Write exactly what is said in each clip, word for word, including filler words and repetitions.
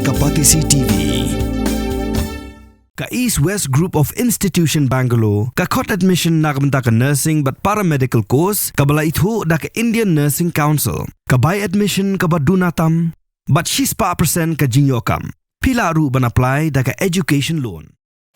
Ka Batesi T V. Ka East West Group of Institution Bangalore ka khot admission na ka bynta ka nursing bad paramedical course kaba la ithuh da ka Indian Nursing Council. Ka bai admission kaba duna tam bad shispah percent ka jingïoh kam. Phi lah ruh ban apply da ka education loan.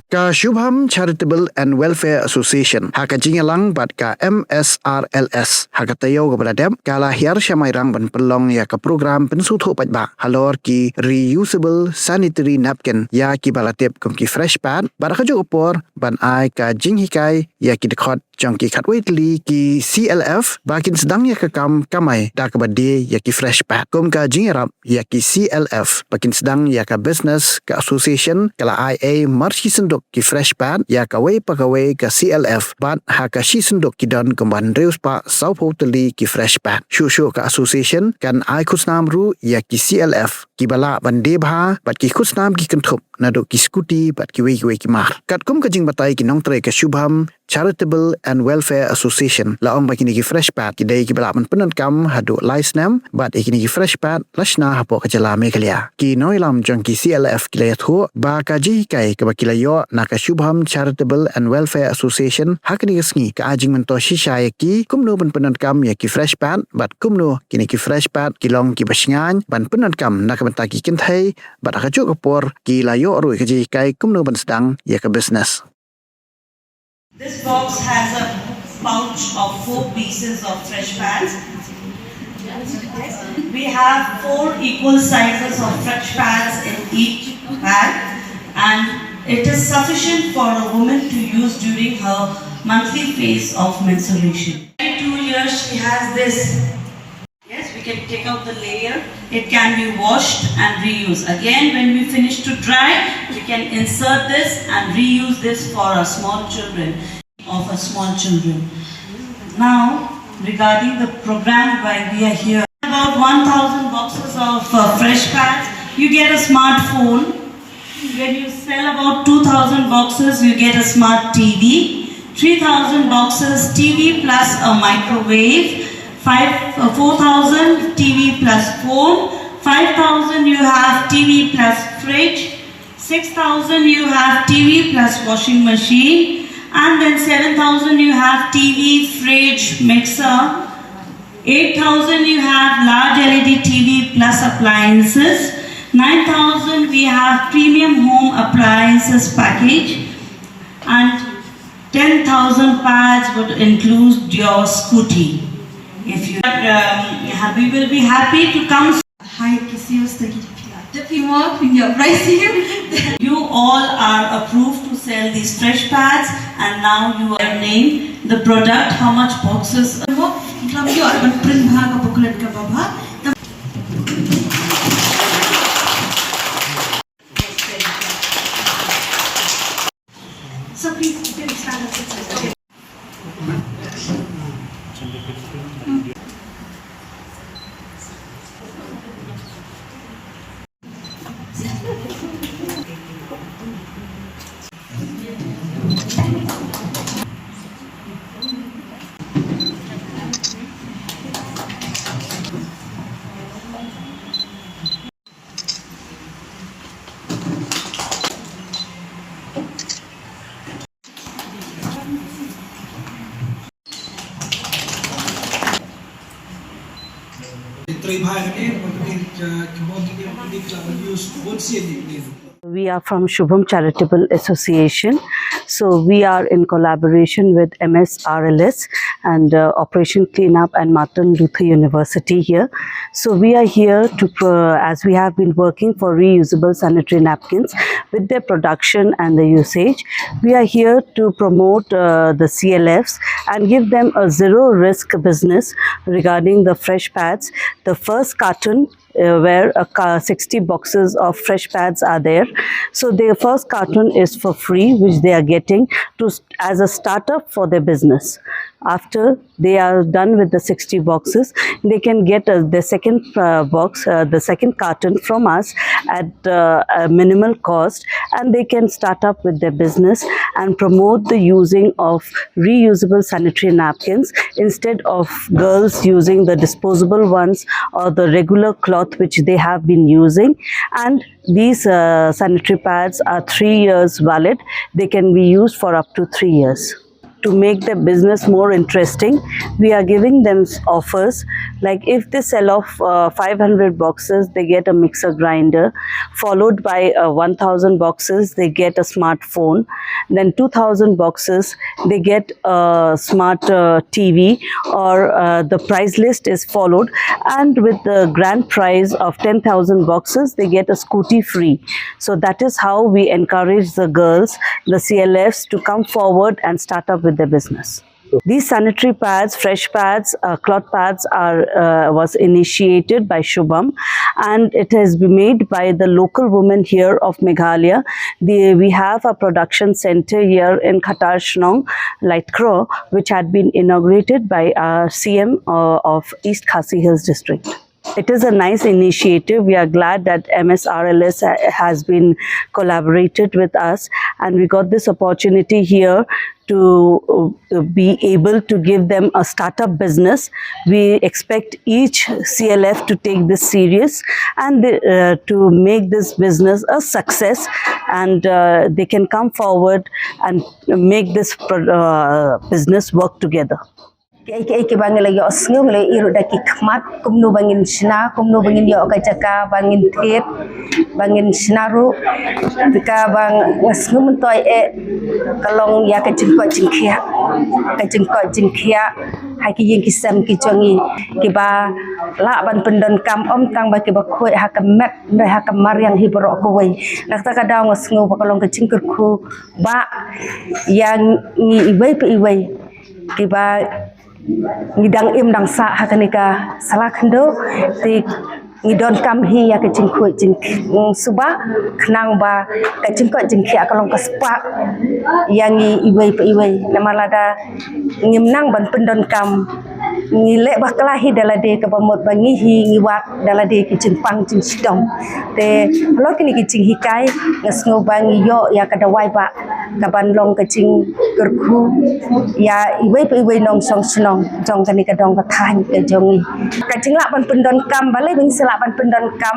Ka Shubham Charitable and Welfare Association ha ka jingïalang bad ka M S R L S ha ka taïew kaba la dep ka la hiar sha Mairang ban pynlong ïa ka program pynsngewthuh paidbah halor ki reusable sanitary napkin ïa kiba la tip kum ki fresh pad bad ha kajuh ka por ban ai ka jinghikai ïa ki dkhot jong ki khatwei tylli ki C L F ba kin sdang ïa ka kam kamai da kaba die ïa ki fresh pad. Kum ka jingïarap ïa ki C L F ba kin sdang ïa ka business, ka association ka la ai ei mar shi synduk ki fresh pad ïa kawei pa kawei ka C L F bad ha ka shi synduk ki don kumba hynriew spah sawphew tylli ki fresh pad. Shuh shuh ka association kan ai khusnam ruh ïa ki C L F kiba lah ban die bha bad ki khusnam ki kynthup naduh ki scooty bad kiwei kiwei ki mar. Katkum ka jingbatai ki nongtrei ka Shubham Charitable and Welfare Association la ong ba kine ki fresh pad ki dei kiba lah ban pyndonkam haduh lai snem bad ïa kine ki fresh pad la shna hapoh ka jylla Meghalaya. Ki nongïalam jong ki C L F ki la ïathuh ba ka jinghikai kaba ki la ïoh na ka Shubham Charitable and Welfare Association ha kane ka sngi ka ai jingmyntoi shisha ïa ki kumno ban pyndonkam ïa ki fresh pad bad kumno kine ki fresh pad ki long kiba shngaiñ ban pyndonkam na ka bynta ki kynthei bad ha kajuh ka por ki la ïoh ruh ïa ka jinghikai kumno ban sdang ïa ka business. This box has a pouch of four pieces of fresh pads. We have four equal sizes of fresh pads in each bag, and it is sufficient for a woman to use during her monthly phase of menstruation. Every two years, she has this. Yes, we can take out the layer. It can be washed and reused. Again, when we finish to dry, we can insert this and reuse this for our small children, of our small children. Now, regarding the program why we are here, about one thousand boxes of uh, fresh pads, you get a smartphone. When you sell about two thousand boxes, you get a smart T V. three thousand boxes, T V plus a microwave. Five, uh, four thousand, T V plus phone. five thousand, you have T V plus fridge. six thousand, you have T V plus washing machine. And then seven thousand, you have T V, fridge, mixer. eight thousand, you have large L E D T V plus appliances. nine thousand, we have premium home appliances package. And ten thousand pads would include your scooty. If you, um, ha-, we will be happy to come. Hi, kisios ta ki pila. Tapi mo, pin your price you. You all are approved to sell these fresh pads, and now you are name the product, how much boxes. Mo, drum you are print bha ka booklet ka baba. So please, you can stand up. We are from Shubham Charitable Association. So we are in collaboration with M S R L S and uh, Operation Cleanup and Martin Luther University here. So we are here to, pro- as we have been working for reusable sanitary napkins with their production and the usage, we are here to promote uh, the C L Fs and give them a zero risk business regarding the fresh pads. The first carton uh, where a ca- sixty boxes of fresh pads are there. So the first carton is for free, which they are getting to as a startup for their business. after they are done with the sixty boxes, they can get uh, the second uh, box, uh, the second carton from us at uh, a minimal cost, and they can start up with their business and promote the using of reusable sanitary napkins instead of girls using the disposable ones or the regular cloth which they have been using. And these uh, sanitary pads are three years valid. They can be used for up to three years. To make the business more interesting, we are giving them s- offers, like if they sell off uh, five hundred boxes, they get a mixer grinder, followed by uh, one thousand boxes, they get a smartphone, then two thousand boxes, they get a smart uh, T V, or uh, the price list is followed, and with the grand prize of ten thousand boxes, they get a scooty free. So that is how we encourage the girls, the C L Fs, to come forward and start up with their business. These sanitary pads, fresh pads, uh, cloth pads are uh, was initiated by Shubham, and it has been made by the local women here of Meghalaya. The, we have a production center here in Khatar Shnong, Laitkro, which had been inaugurated by our C M uh, of East Khasi Hills District. It is a nice initiative. We are glad that M S R L S ha- has been collaborated with us, and we got this opportunity here to uh, be able to give them a startup business. We expect each C L F to take this serious and uh, to make this business a success, and uh, they can come forward and make this pro- uh, business work together. Kiei kiei kiba ngi la ïohsngew, ngi la ïohi ruh da ki khmat kumno ba ngin shna, kumno ba ngin ïoh ka jaka ba ngin thied, ba ngin shna ruh. Te kaba nga sngew myntoi eh ka long ïa ka jingkoit jingkhiah, ka jingkoit jingkhiah ha ki ïing ki sem ki jong ngi, kiba lah ban pyndonkam ym tang ba kiba khuid ha ka met, hynrei ha ka mariang hi baroh kawei. Na kata ka daw nga sngew ba ka long ka jingkyrkhu ba ïa ngi iwei pa iwei kiba ngi dang im dang sah ha kane ka sla khyndew, te ngi donkam hi ïa ka jingkhuid jingsuba, khnang ba ka jingkoit jingkhiah ka long ka spah ïa ngi iwei pa iwei. Namar lada ngim nang ban pyndonkam, ngi leh bakla hi da lade, kaba mut ba ngi hi ngi wad da lade ki jingpang jingshitom. Te halor kine ki jinghikai nga sngew ba ngi ïoh ïa ka dawai ba ka ban long ka jingkyrkhu ïa iwei pa iwei nongshong shnong jong kane ka dong ka thaiñ ka jong ngi. Ka jinglah ban pyndonkam, balei ba ngi sa lah ban pyndonkam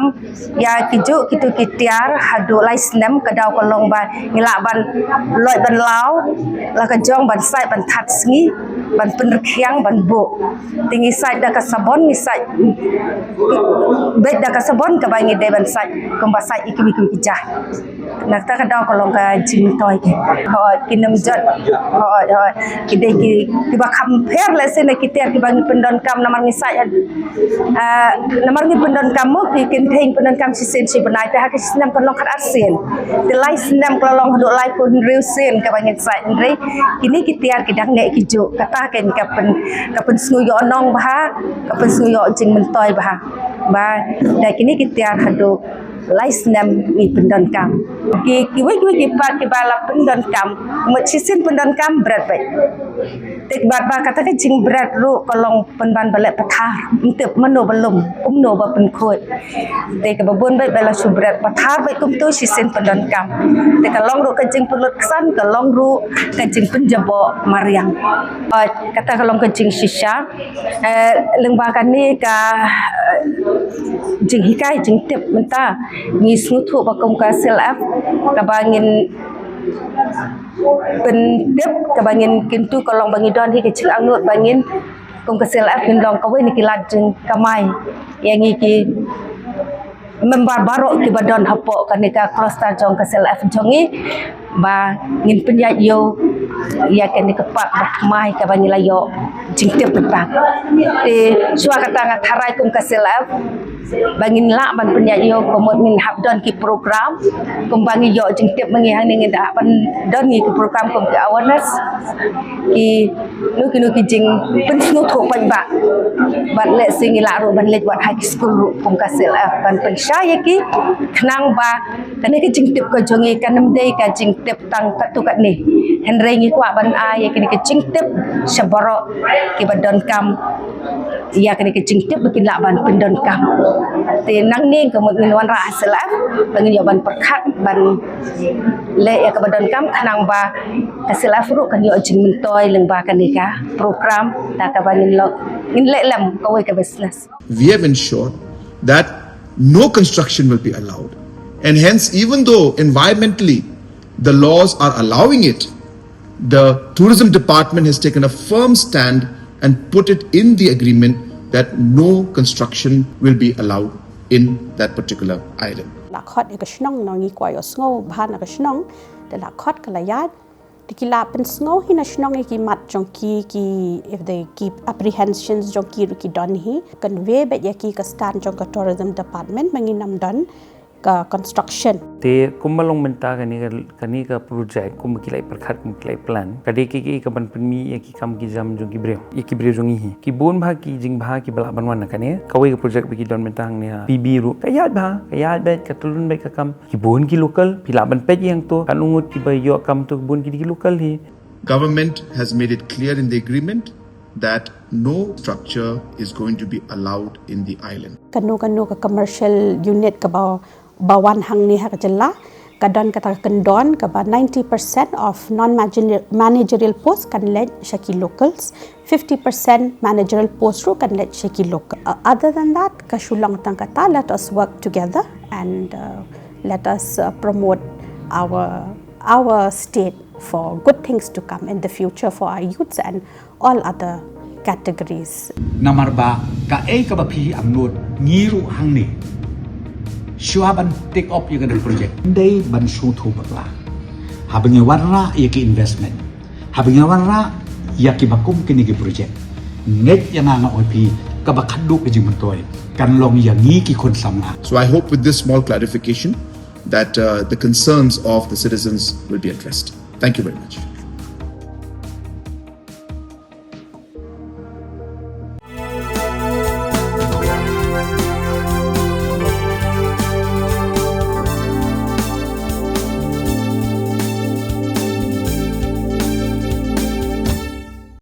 ïa kijuh kitu ki tiar haduh lai snem? Ka daw ka long ba ngi lah ban lait ban law la ka jong ban sait ban that sngi, ban pynrkhiang, ban buh. Te ngi sait da ka sabon, ngi sait beit da ka sabon kaba ngi dei ban sait kumba sait ïa kiwei kiwei ki jait. Na kata ka daw ka long ka jingmyntoi ki. Hooid, ki nym jot. Hooid, hooid. Ki dei ki, kiba kham pher lehse na ki tiar kiba ngi pyndonkam, namar ngi sait, ah, namar ngi pyndonkam mo, ki kynthei pyndonkam shisien shi bnai, te ha ka snem kan long khat ar sien. Te lai snem ka la long haduh laiphew hynriew sien kaba ngin sait, hynrei kine ki tiar ki dang neh kijuh. Kata kan ka pyn, ka pynsngew ïoh nong bha, ka pynsngew ïoh jingmyntoi bha. Ba da kine ki tiar haduh lai snem ngi pyndonkam. Ki, kiwei kiwei ki paid kiba la pyndonkam, mut shisien pyndonkam bret beit. Te bad ba kata ka jingbret ruh ka long pynban ba leh pathar, ym tip mano ba lum, kumno ba pynkhuid. Te kaba bun beit ba la shu bret pathar beit kumto shisien pyndonkam. Te ka long ruh ka jingpynlut ksan, ka long ruh ka jingpynjaboh mariang. Ba kata ka long ka jingshisha. Eh, lyngba kane ka, eh, jinghikai jingtip mynta, ngi sngewthuh ba kum ka C L F kaba ngin pyntip, kaba ngin kyntu, ka long ba ngi don hi ka jingangnud ba ngin kum ka C L F ngin long kawei na ki lad jingkamai ïa ngi ki member baroh kiba don hapoh kane ka cluster jong ka C L F jong ngi, ba ngin pynïaid ïew ïa kane ka pak ba thymmai kaba ngi la ïoh jingtip mynta. Te shuwa kata nga tharai kum ka C L F Ba ngin lah ban pynïaid ïoh ka mut ngin hap don ki program kumba ngi ïoh jingtip ma ngi hangne ngin hap ban don ngi ki program kum ki awareness, ki nu ki nu ki jingpynsngewthuh paidbah. Bad lehse ngi lah ruh ban leit wat ha ki skul ruh kum ka C L F ban pynshai ïa ki khnang ba kane ka jingtip ka jong ngi kan ym dei ka jingtip tang katto katne. Hynrei ngi kwah ban ai ïa kane ka jingtip sha baroh kiba donkam ïa kane ka jingtip ba kin lah ban pyndonkam. Te nangne ka mut ngin wanrah ha C L F ba ngin ïoh ban pyrkhat ban leh ïa kaba donkam khnang ba ka C L F ruh kan ïoh jingmyntoi lyngba kane ka program da kaba ngin leh lem kawei ka business. We have ensured that no construction will be allowed. And hence, even though environmentally the laws are allowing it, the tourism department has taken a firm stand and put it in the agreement that no construction will be allowed in that particular island. La khot ïa ka shnong, ngi kwah ïohsngew bha na ka shnong, te la khot ka la ïaid. Te ki la pynsngew hi na shnong ïa ki mat jong ki, ki, if they keep apprehensions jong ki ruh ki don hi. Convey beit ïa ki ka stand jong ka tourism department ba ngin ym don ka construction. Te kumba long mynta kane ka, kane ka project kumba ki la pyrkhat, kumba ki la plan, ka dei ka, ka, ka ban pynmih ïa ki kam ki jam jong ki briew, ïa ki briew jong ngi hi. Ki bun bha ki jingbha kiba lah ban wan na kane, kawei ka project ba ki don mynta hangne ha P B ruh. Ka ïaid bha, ka ïaid beit, ka tyllun beit ka kam. Ki bun ki local, phi lah ban peit ïa to, katno ngut kiba ïoh kam to ki bun ki dei ki local hi. Government has made it clear in the agreement that no structure is going to be allowed in the island. Kano kano ka commercial unit kaba ba wan hangne ha ka jylla ka don kata ka kyndon kaba ninety percent of non managerial post kan leit sha ki locals, fifty percent managerial post ruh kan leit sha ki local. Uh, other than that, ka shu long tang kata, let us work together and uh, let us uh, promote our our state for good things to come in the future for our youths and all other categories. Namar ba kaei kaba phi angnud ngi ruh hangne shuwa ban take up ïa kane ka project, ym dei ban sngewthuh bakla. Haba ngi wanrah ïa ki investment, haba ngi wanrah ïa kiba kum kine ki project, ngeit ïa nga, nga ong ïa phi, kaba khadduh ka jingmyntoi kan long ïa ngi ki khun samla. So I hope with this small clarification that uh, the concerns of the citizens will be addressed. Thank you very much.